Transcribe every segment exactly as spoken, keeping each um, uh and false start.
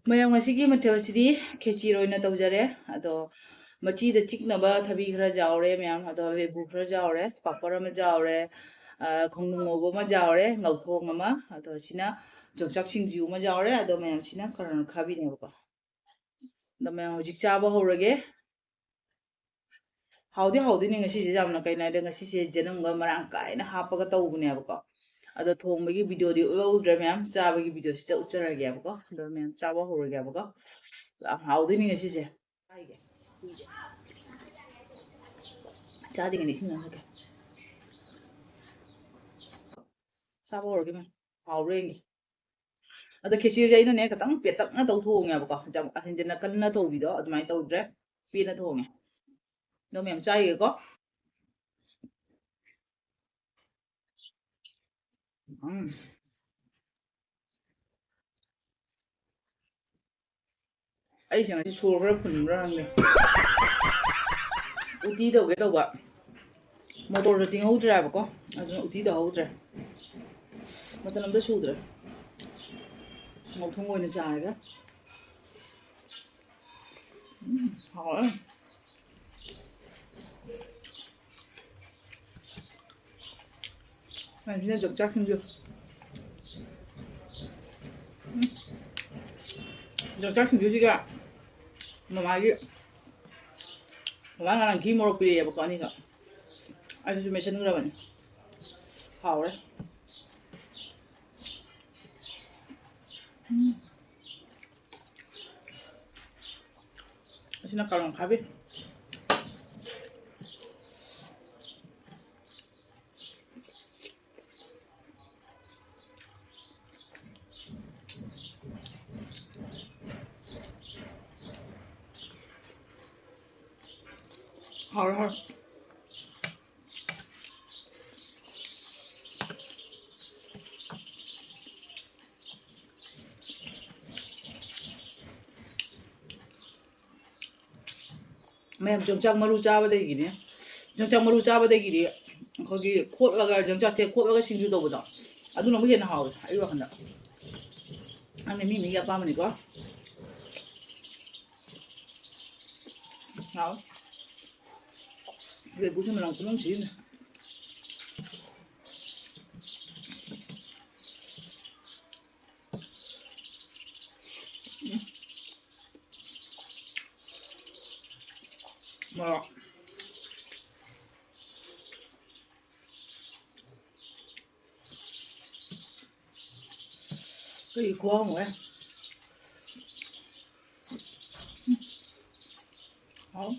ꯃꯌꯥꯝ, ꯉꯁꯤꯒꯤ ꯃꯊꯦꯜꯁꯤꯗꯤ ꯈꯦꯆꯤ ꯑꯣꯏꯅ ꯇꯧꯖꯔꯦ꯫ ꯑꯗꯣ ꯃꯆꯤꯗ ꯆꯤꯛꯅꯕ ꯊꯕꯤ ꯈꯔ ꯌꯥꯎꯔꯦ ꯃꯌꯥꯝ, ꯑꯗꯣ ꯑꯕꯦꯕꯨ ꯈꯔ ꯌꯥꯎꯔꯦ, ꯄꯥꯄꯔ ꯑꯃ ꯌꯥꯎꯔꯦ, ꯑ, ꯈꯣꯡꯗ꯭ꯔꯨꯝ ꯉꯧꯕ ꯑꯃ ꯌꯥꯎꯔꯦ, ꯉꯧꯊꯣꯡ ꯑꯃ, ꯑꯗꯣ ꯁꯤꯅ ꯌꯣꯡꯆꯥꯛ ꯁꯤꯡꯖꯨ ꯑꯃ ꯌꯥꯎꯔꯦ, ꯑꯗꯣ ꯃꯌꯥꯝꯁꯤꯅ ꯀꯔꯣꯟ ꯑꯈꯥꯕꯤꯅꯦꯕꯀꯣ꯫ ꯑꯗꯣ ꯃꯌꯥꯝ ꯍꯧꯖꯤꯛ ꯆꯥꯕ ꯍꯧꯔꯒꯦ꯫ ꯍꯥꯎꯗꯤ ꯍꯥꯎꯗꯣꯏꯅꯤ ꯉꯁꯤꯁꯦ ꯌꯥꯝꯅ, ꯀꯩꯅꯣ ꯍꯥꯏꯗꯤ ꯉꯁꯤꯁꯦ ꯌꯦꯅꯝꯒ ꯃꯔꯥꯡ ꯀꯥꯏꯅ ꯍꯥꯞꯄꯒ ꯇꯧꯕꯅꯦꯕꯀꯣ꯫ ꯑꯗꯣ ꯊꯣꯡꯕꯒꯤ ꯚꯤꯗꯤꯑꯣꯗꯤ ꯎꯠꯍꯧꯗ꯭ꯔꯦ ꯃꯌꯥꯝ, ꯆꯥꯕꯒꯤ ꯚꯤꯗꯤꯑꯣꯁꯤꯗ ꯎꯠꯆꯔꯒꯦꯕꯀꯣ꯫ ꯑꯗꯣ ꯃꯌꯥꯝ ꯆꯥꯕ ꯍꯧꯔꯒꯦꯕꯀꯣ꯫ ꯌꯥꯝ ꯍꯥꯎꯗꯣꯏꯅꯤ ꯉꯁꯤꯁꯦ꯫ ꯆꯥꯔꯤꯒꯦ꯫ ꯆꯥꯗ꯭ꯔꯤꯉꯩꯗ ꯏꯁꯤꯡ ꯆꯪꯉꯛꯀꯦ꯫ ꯆꯥꯕ ꯍꯧꯔꯒꯦ ꯃꯌꯥꯝ꯫ ꯍꯥꯎꯕ꯭ꯔꯥ ꯌꯦꯡꯒꯦ꯫ ꯑꯗꯣ ꯈꯦꯆꯤꯁꯦ ꯑꯩꯅꯅꯦ ꯈꯤꯇꯪ ꯄꯦꯇꯛꯅ ꯇꯧ ꯊꯣꯡꯉꯦꯕꯀꯣ, ꯌꯥꯝ ꯍꯦꯟꯖꯤꯟꯅ ꯀꯟꯅ ꯇꯧꯕꯤꯗꯣ ꯑꯗꯨꯃꯥꯏꯅ ꯇꯧꯗ꯭ꯔꯦ, ꯄꯦꯅ ꯊꯣꯡꯉꯦ꯫ ꯑꯗꯣ ꯃꯌꯥꯝ ꯆꯥꯏꯒꯦꯀꯣ꯫ ꯎꯝ꯫ ꯑꯩꯁꯦ ꯉꯁꯤ ꯁꯣꯔ ꯈꯔ ꯐꯨꯟꯕ꯭ꯔꯥ ꯈꯪꯗꯦ꯫ ꯎꯇꯤ ꯇꯧꯒꯦ ꯇꯧꯕ, ꯃꯣꯇꯣꯔꯁꯨ ꯇꯤꯡꯍꯧꯗ꯭ꯔꯦꯕꯀꯣ, ꯑꯗꯨꯅ ꯎꯇꯤ ꯇꯧꯍꯧꯗ꯭ꯔꯦ꯫ ꯃꯆꯜ ꯑꯝꯇ ꯁꯨꯗ꯭ꯔꯦ꯫ ꯉꯧꯊꯣꯡ ꯑꯣꯏꯅ ꯆꯥꯔꯒꯦ꯫ ꯎꯝ, ꯍꯥꯎꯔꯦ꯫ ꯉꯁꯤꯅ ꯌꯣꯡꯆꯥꯛ ꯁꯤꯡꯖꯨ꯫ ꯎꯝ꯫ ꯌꯣꯡꯆꯥꯛ ꯁꯤꯡꯖꯨꯁꯤꯒ ꯃꯃꯥꯒꯤ, ꯃꯃꯥ ꯉꯔꯥꯡ ꯘꯤ ꯃꯣꯔꯣꯛ ꯄꯤꯔꯛꯑꯦꯕꯀꯣ, ꯑꯅꯤꯈꯛ꯫ ꯑꯗꯨꯁꯨ ꯃꯦꯠꯁꯟꯈ꯭ꯔꯕꯅꯤ꯫ ꯍꯥꯎꯔꯦ꯫ ꯎꯝ꯫ ꯑꯁꯤꯅ ꯀꯥꯔꯣꯟ ꯈꯥꯕꯤ꯫ ꯍꯥꯎꯔꯦ, ꯍꯥꯎꯔꯦ꯫ ꯃꯌꯥꯝ, ꯌꯣꯡꯆꯥꯛ ꯃꯔꯨ ꯆꯥꯕꯗꯒꯤꯅꯦ, ꯌꯣꯡꯆꯥꯛ ꯃꯔꯨ ꯆꯥꯕꯗꯒꯤꯗꯤ ꯑꯩꯈꯣꯏꯒꯤ ꯈꯣꯠꯂꯒ, ꯌꯣꯡꯆꯥꯛꯁꯦ ꯈꯣꯠꯂꯒ ꯁꯤꯡꯖꯨ ꯇꯧꯕꯗꯣ, ꯑꯗꯨꯅ ꯑꯃꯨꯛ ꯍꯦꯟꯅ ꯍꯥꯎꯋꯦ ꯑꯩ ꯋꯥꯈꯜꯗ꯫ ꯑꯗꯨꯅ ꯃꯤ ꯃꯤꯒꯤ ꯑꯄꯥꯝꯕꯅꯤꯀꯣ꯫ ꯍꯥꯎ꯫ ꯂꯦꯕꯨꯁꯦ ꯃꯅꯝ ꯈꯨꯅꯨꯡ ꯁꯤꯅ꯫ ꯎꯝ꯫ ꯃꯣꯔꯣꯛ꯫ ꯀꯔꯤ ꯈꯨꯍꯥꯎꯅꯣꯍꯦ꯫ ꯍꯥꯎ꯫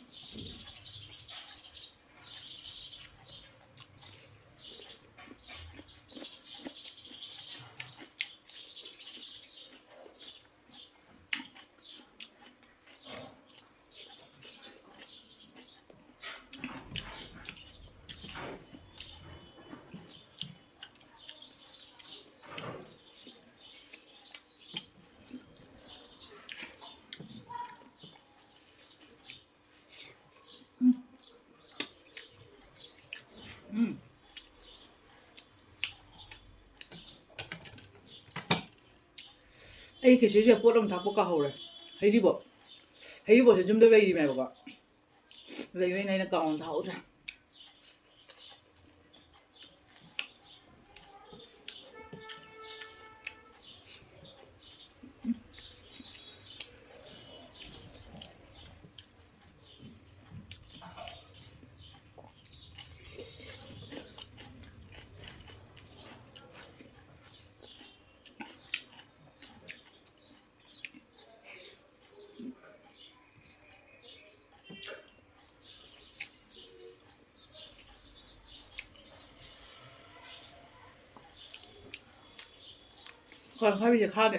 ꯎꯝ꯫ ꯑꯩ ꯈꯦꯆ꯭ꯔꯤꯁꯦ ꯄꯣꯠ ꯑꯃ ꯊꯥꯛꯄ ꯀꯥꯎꯍꯧꯔꯦ꯫ ꯍꯩꯔꯤꯕꯣꯞ꯫ ꯍꯩꯔꯤꯕꯣꯞꯁꯦ ꯌꯨꯝꯗ ꯂꯩꯔꯤꯃꯦꯕꯀꯣ꯫ ꯂꯩꯕꯩꯅꯦ ꯑꯩꯅ ꯀꯥꯎꯅ ꯊꯥꯛꯍꯧꯗ꯭ꯔꯦ꯫ ꯀꯣ ꯈꯥꯕꯤꯁꯦ ꯈꯥꯗꯦ꯫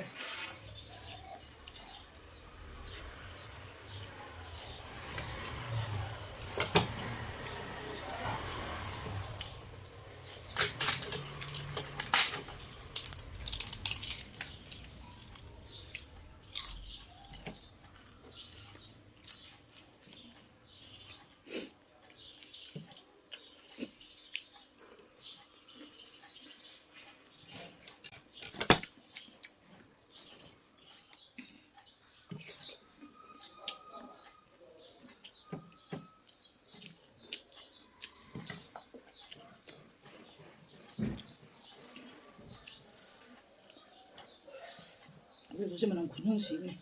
ꯑꯗꯨꯁꯨ ꯃꯅꯝ ꯈꯨꯅꯨꯡꯁꯤ ꯑꯃꯅꯤ꯫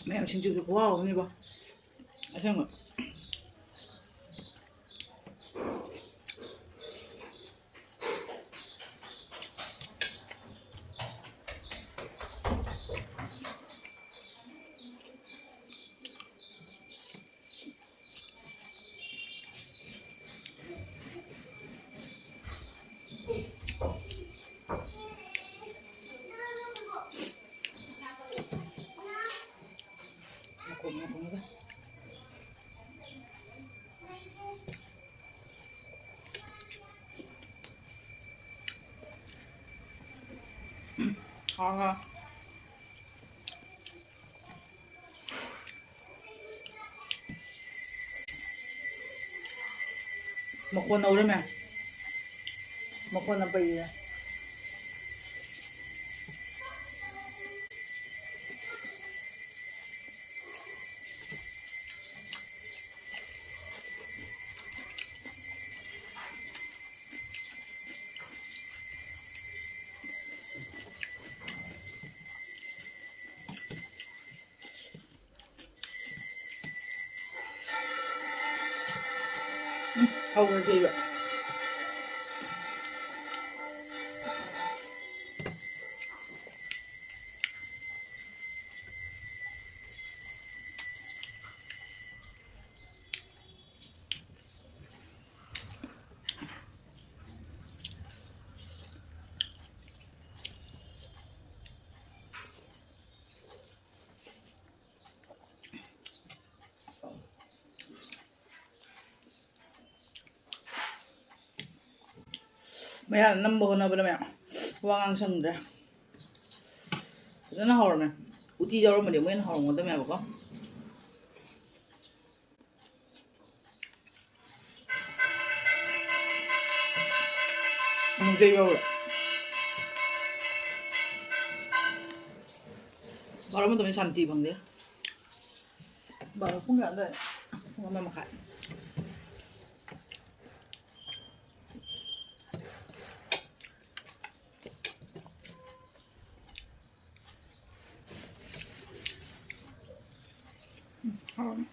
ꯃꯌꯥꯝ ꯁꯤꯡꯖꯨꯗꯨ ꯈꯨꯍꯥꯎ ꯑꯃꯅꯤꯕꯣ꯫ ꯑꯁꯦꯡꯕ꯫ ꯍꯥꯎ ꯍꯥꯎ꯫ ꯃꯈꯣꯟ ꯍꯧꯔꯦ ꯃꯌꯥꯝ꯫ ꯃꯈꯣꯟ ꯌꯥꯝ ꯄꯩꯔꯦ꯫ ꯎꯝ, ꯍꯧꯔꯁꯦꯕ꯫ ꯃꯌꯥꯝ ꯅꯝꯕ ꯍꯣꯠꯅꯕꯗ ꯃꯌꯥꯝ ꯋꯥ ꯉꯥꯡ ꯁꯪꯗ꯭ꯔꯦ꯫ ꯐꯖꯅ ꯍꯧꯔꯝꯃꯦ꯫ ꯎꯇꯤ ꯌꯥꯎꯔꯝꯃꯗꯤ ꯑꯃꯨꯛ ꯍꯦꯟꯅ ꯍꯧꯔꯝꯒꯗꯕꯅꯦꯕꯀꯣ꯫ ꯑꯃꯨꯛ ꯆꯩ ꯌꯥꯎꯔꯦ꯫ ꯕꯥꯔꯣ ꯃꯇꯝꯗ ꯁꯥꯟꯇꯤ ꯐꯪꯗꯦ꯫ ꯕꯥꯔꯣ ꯄꯨꯡ ꯀꯌꯥ ꯑꯗꯨꯋꯥꯏ? ꯄꯨꯡ ꯑꯃ ꯃꯈꯥꯏ꯫ ꯎꯝ, ꯍꯥꯎꯔꯅꯤ꯫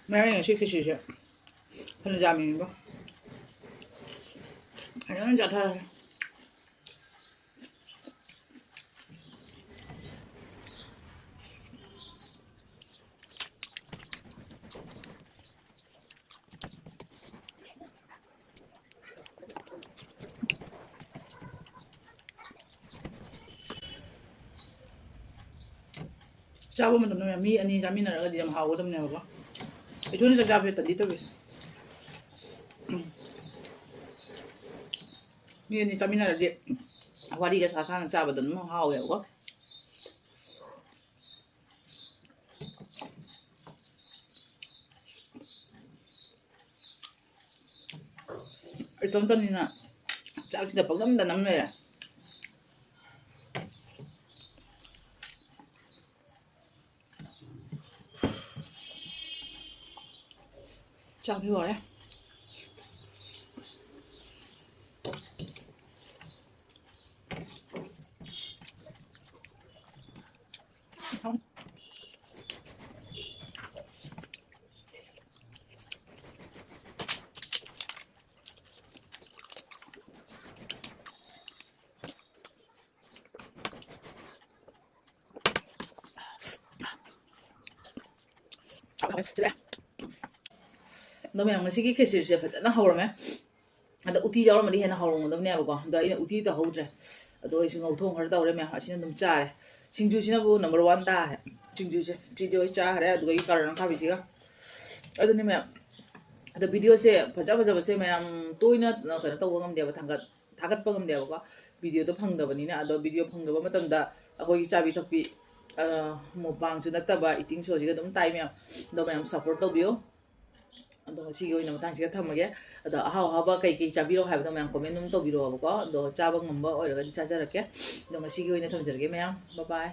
ꯃꯌꯥꯏ ꯉꯁꯤ ꯈꯦꯆꯤꯁꯦ ꯐꯅ ꯌꯥꯝꯃꯤꯕꯣ꯫ ꯐꯖꯅ ꯆꯥꯊꯔꯦ꯫ ꯆꯥꯕ ꯃꯇꯝꯗ ꯃꯌꯥꯝ ꯃꯤ ꯑꯅꯤ ꯆꯥꯃꯤꯟꯅꯔꯒꯗꯤ ꯌꯥꯝ ꯍꯥꯎꯒꯗꯕꯅꯦꯕꯀꯣ꯫ ꯏꯊꯟꯗ ꯆꯥꯛ ꯆꯥꯕꯁꯦ ꯇꯟꯗꯤ ꯇꯧꯋꯦ꯫ ꯃꯤ ꯑꯅꯤ ꯆꯥꯃꯤꯟꯅꯔꯗꯤ ꯋꯥꯔꯤꯒ ꯁꯥ ꯁꯥꯅ ꯆꯥꯕꯗꯣ ꯑꯗꯨꯝ ꯍꯥꯎꯋꯦꯕꯀꯣ꯫ ꯏꯇꯣꯝꯇꯅꯤꯅ ꯆꯥꯛꯁꯤꯗ ꯄꯪꯅꯝꯗ ꯅꯝ ꯂꯩꯔꯦ꯫ ꯆꯥꯛ ꯂꯣꯏꯔꯦ꯫ ꯑꯗꯣ ꯃꯌꯥꯝ, ꯉꯁꯤꯒꯤ ꯈꯦꯆꯤꯁꯦ ꯐꯖꯅ ꯍꯧꯔꯝꯃꯦ꯫ ꯑꯗ ꯎꯇꯤ ꯌꯥꯎꯔꯝꯃꯗꯤ ꯍꯦꯟꯅ ꯍꯧꯔꯝꯒꯗꯕꯅꯦꯕꯀꯣ꯫ ꯑꯗꯣ ꯑꯩꯅ ꯎꯇꯤ ꯇꯧꯍꯧꯗ꯭ꯔꯦ꯫ ꯑꯗꯣ ꯑꯩꯁꯨ ꯉꯧꯊꯣꯡ ꯈꯔ ꯇꯧꯔꯦ ꯃꯌꯥꯝ, ꯑꯁꯤꯅ ꯑꯗꯨꯝ ꯆꯥꯔꯦ꯫ ꯁꯤꯡꯖꯨꯁꯤꯅꯕꯨ number one ꯇꯥꯔꯦ꯫ ꯁꯤꯡꯖꯨꯁꯦ ꯁꯤꯗꯤ ꯑꯩ ꯆꯥꯈ꯭ꯔꯦ, ꯑꯗꯨꯒ ꯑꯩ ꯀꯥꯔꯣꯠ ꯑꯈꯥꯕꯤꯁꯤꯒ꯫ ꯑꯗꯨꯅꯦ ꯃꯌꯥꯝ, ꯑꯗꯣ videoꯁꯦ ꯐꯖ ꯐꯖꯕꯁꯦ ꯃꯌꯥꯝ ꯇꯣꯏꯅ ꯀꯩꯅꯣ ꯇꯧꯕ ꯉꯝꯗꯦꯕ, ꯊꯥꯡꯒꯠ ꯊꯥꯒꯠꯄ ꯉꯝꯗꯦꯕꯀꯣ꯫ Videoꯗꯣ ꯐꯪꯗꯕꯅꯤꯅ꯫ ꯑꯗꯣ video ꯐꯪꯗꯕ ꯃꯇꯝꯗ ꯑꯩꯈꯣꯏꯒꯤ ꯆꯥꯕꯤ ꯊꯛꯄꯤ, mukbangꯁꯨ ꯅꯠꯇꯕ eating showꯁꯤꯒ ꯑꯗꯨꯝ ꯇꯥꯏ ꯃꯌꯥꯝ꯫ ꯑꯗꯣ ꯃꯌꯥꯝ support ꯇꯧꯕꯤꯌꯨ꯫ ꯑꯗꯣ ꯉꯁꯤꯒꯤ ꯑꯣꯏꯅ ꯃꯇꯥꯡꯁꯤꯒ ꯊꯝꯃꯒꯦ꯫ ꯑꯗꯣ ꯑꯍꯥꯎ ꯑꯍꯥꯎꯕ ꯀꯩ ꯀꯩ ꯆꯥꯕꯤꯔꯣ ꯍꯥꯏꯕꯗꯣ ꯃꯌꯥꯝ comment ꯑꯗꯨꯝ ꯇꯧꯕꯤꯔꯛꯑꯣꯕꯀꯣ꯫ ꯑꯗꯣ ꯆꯥꯕ ꯉꯝꯕ ꯑꯣꯏꯔꯒꯗꯤ ꯆꯥꯖꯔꯛꯀꯦ꯫ ꯑꯗꯣ ꯉꯁꯤꯒꯤ ꯑꯣꯏꯅ ꯊꯝꯖꯔꯒꯦ ꯃꯌꯥꯝ꯫ Bye bye꯫